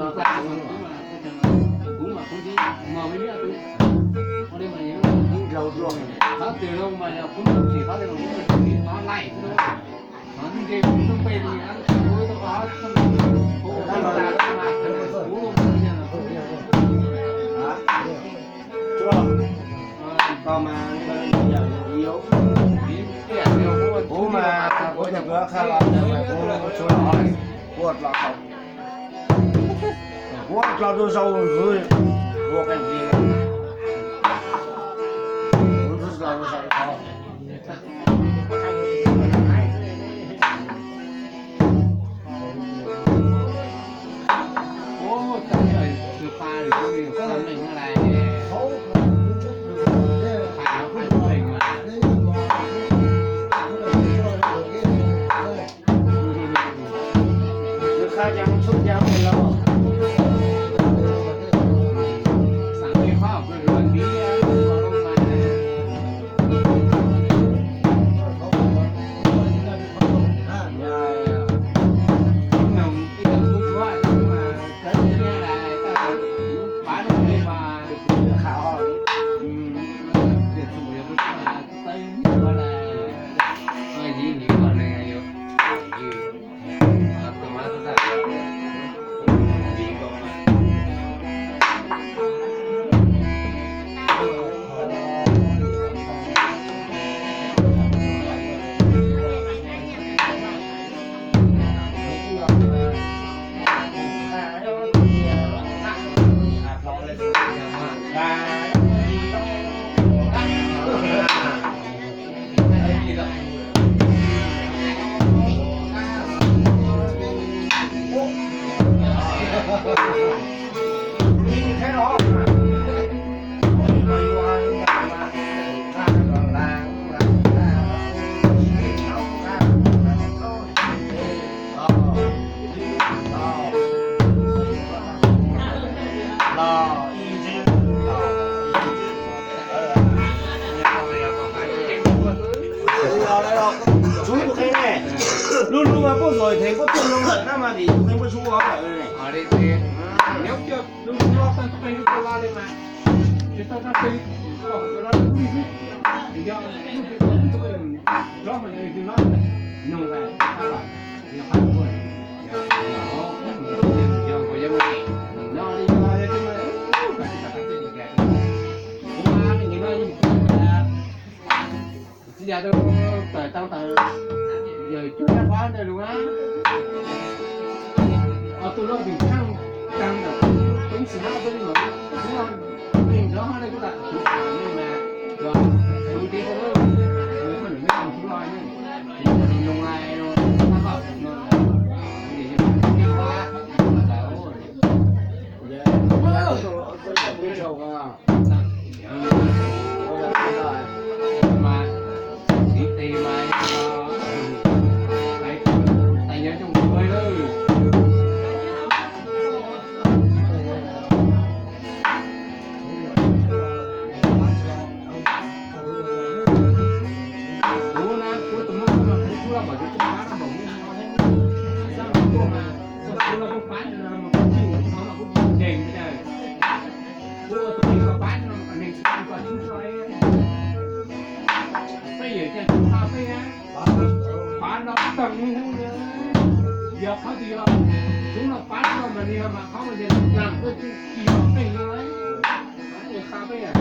Koj mas, kuv mas, kuv tus kwv qha los, kuv tsuav los, kuv los, kuv los rau sau ntxwv, kuv qee ntxiv, kuv los rau sau. Tsub tus qhee ne, lub lub mas puab zom theem puab tuaj no lawm tab mas vim tus qhee puab tsub lawm ne. Txiv yam tau tawm tau tawm, yawg cuab rab qab ntawd lus na. Ob tug loj vim tshaaj taag ntawm tub txiv hab tub loj, tub loj neeg nrov hab le kuv tas tub txiv neeg mas, tub txiv tub loj, tub loj neeg tub loj ne, tub txiv loj lai no, tub loj no, tub txiv loj lai no. Peb yawg coj tub hab peb pav no tag hnub, yog qhov twg yog tub no pav tub no mas nws yog mas qhov mas yog laag tuaj tsis yog pheej no, xa peb yawg